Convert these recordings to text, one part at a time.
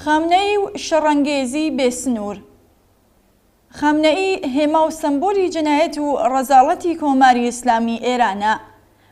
خامنەیی و شەڕەنگێزی بێ سنوور. خامنەیی هێما و سەمبۆلی جەنایەت و ڕەزاڵەتی کۆماری ئیسلامی ئێرانە.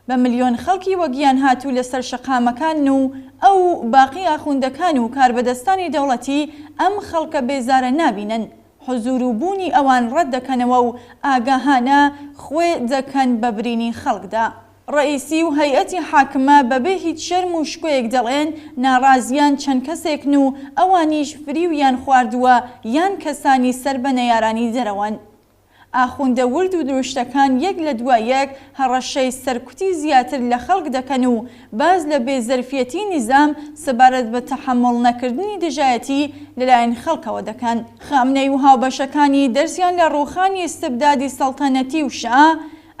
بە ملیۆن خەڵکی وەگیانهاتوو لە سەر شەقامەکانن و ئەو و باقی ئاخوندەکان و کاربەدەستانی دەوڵەتی ئەم خەڵکە بێزارە نابینن، حزوور و بوونی ئەوان ڕەت دەکەنەوە و ئاگاهانە خوێ دەکەن بە برینی خەڵکدا. ڕەئیسی و هەیئەتی حاکمە بە بێ هیچ شەرم و شکۆیەک دەڵێن ناڕازیان چەند کەسێکن و ئەوانیش فریویان خواردووە یان کەسانی سەر بە نەیارانی دەرەوەن. ئاخوندە ورد و درشتەکان یەک لە دوای یەک هەڕەشەی سەرکوتی زیاتر لە خەڵک دەکەن و باس لە بێ زەرفیەتی نیزام سەبارەت بە تەحەموڵ نەکردنی دژایەتی لەلایەن خەڵکەوە دەکەن. خامنەی و هاوبەشەکانی دەرسیان لە ڕووخانی ئیستبدادی سەڵتەنەتی و شا،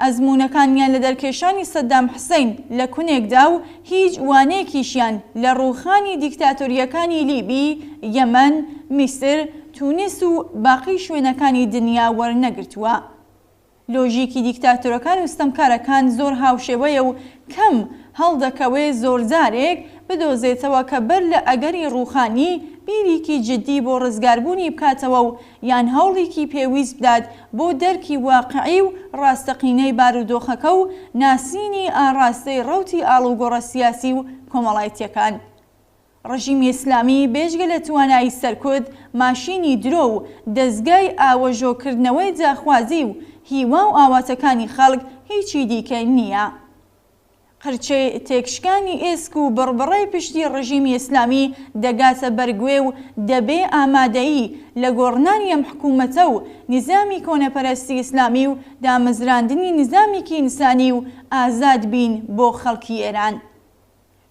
ئەزموونەکانیان لە دەرکێشانی سەدام حسەین لە کونێکدا و هیچ وانەیەکیشیان لە ڕووخانی دیکتاتۆرییەکانی لیبی، یەمەن، میسر، تونس و باقی شوێنەکانی دنیا وەرنەگرتووە. لۆژیکی دیکتاتۆرەکان و ستەمکارەکان زۆر هاوشێوەیە و کەم هەڵدەکەوێ زۆرجارێک بدۆزێتەوە کە بەر لە ئەگەری ڕووخانی بیریکی جدی بۆ ڕزگاربوونی بکاتەوە و یان هەوڵیکی پێویست بدات بۆ دەرکی واقعی و ڕاستەقینەی بارودۆخەکە و ناسینی ئاڕاستەی ڕەوتی ئاڵوگۆڕە سیاسی و کۆمەڵایتیەکان. ڕژیمی ئیسلامی بێجگە لە توانایی سەرکوت، ماشینی درۆ و دەزگای ئاوەژۆکردنەوەی داخوازی و هیوا و ئاواتەکانی خەڵک هیچی دیکەی نییە. قرچەی تێکشکانی ئێسک و بڕبڕەی پشتی ڕژیمی ئیسلامی دەگاتە بەر گوێ و دەبێ ئامادەیی لە گۆڕنانی ئەم حکوومەتە و نیزامی کۆنەپەرەستی ئیسلامی و دامەزراندنی نیزامیکی ئینسانی و ئازاد بین بۆ خەڵکی ئێران.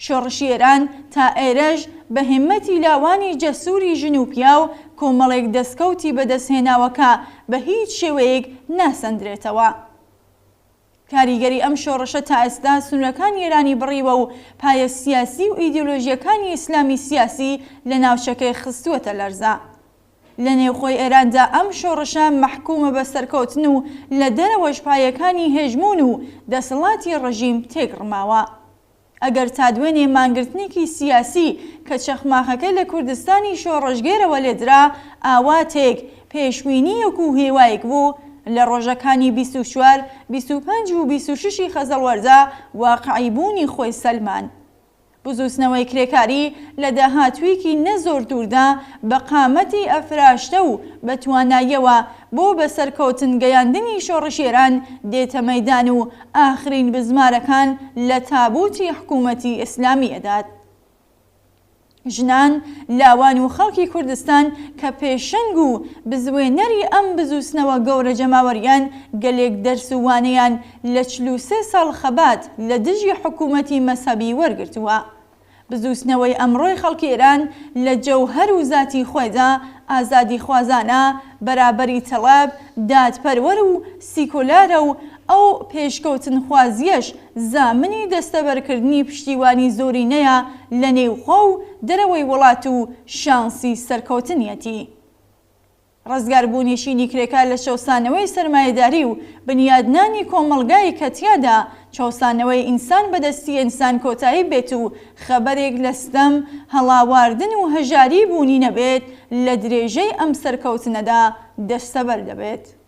شۆڕشی ئێران تا ئێرەش بە هیممەتی لاوانی جەسووری ژن و پیاو کۆمەڵێک دەسکەوتی بەدەست هێناوە کە بە هیچ شێوەیەک ناسەندرێتەوە. کاریگەری ئەم شۆڕشە تا ئێستا سنوورەکانی ئێرانی بڕیوە و پایە سیاسی و ئیدیۆلۆژییەکانی ئیسلامی سیاسی لە ناوچەکەی خستووەتە لەرزە. لە نێوخۆی ئێراندا ئەم شۆڕشە مەحکوومە بە سەرکەوتن و لە دەرەوەش پایەکانی هێژموون و دەسەڵاتی ڕژیم تێکڕماوە. ئەگەر تا دوێنێ مانگرتنێکی سیاسی کە چەخماخەکەی لە کوردستانی شۆڕشگێرەوە لێدرا، ئاواتێک، پێشبینییەک و هیوایەک بوو، لە ڕۆژەکانی 24، 25 و 26 ی خەزەڵوەردا واقعی بوونی خۆی سەلماند. بزووتنەوەی کرێکاری لە داهاتوویەکی نە زۆر دووردا بە قامەتی ئەفراشتە و بە تواناییەوە بۆ بە سەرکەوتن گەیاندنی شۆڕشی ئێران دێتە مەیدان و ئاخرین بزمارەکان لە تابووتی حکوومەتی ئیسلامی ئەدات. ژنان، لاوان و خەڵکی کوردستان کە پێشەنگ و بزوێنەری ئەم بزووتنەوە گەورە جەماوەرییەن گەلێک دەرس و وانەیان لە 43 ساڵ خەبات لە دژی حکوومەتی مەزهەبی وەرگرتووە. بزووتنەوەی ئەمڕۆی خەڵکی ئێران لە جەوهەر و زاتی خۆیدا ئازادیخوازانە، بەرابەری تەڵەب، دادپەروەر و سیکۆلارە و ئەو پێشکەوتنخوازییەش زامنی دەستەبەرکردنی پشتیوانی زۆرینەیە لە نێوخۆ و دەرەوەی وڵات و شانسی سەرکەوتنیەتی. ڕزگاربوونی چینی کرێکار لە چەوسانەوەی سەرمایەداری و بنیادنانی کۆمەڵگایەک کە تیادا چەوسانەوەی ئینسان بە دەستی ئینسان کۆتایی بێت و خەبەرێک لە ستەم، هەڵاواردن و هەژاری بوونی نەبێت، لە درێژەی ئەم سەرکەوتنەدا دەستەبەر دەبێت.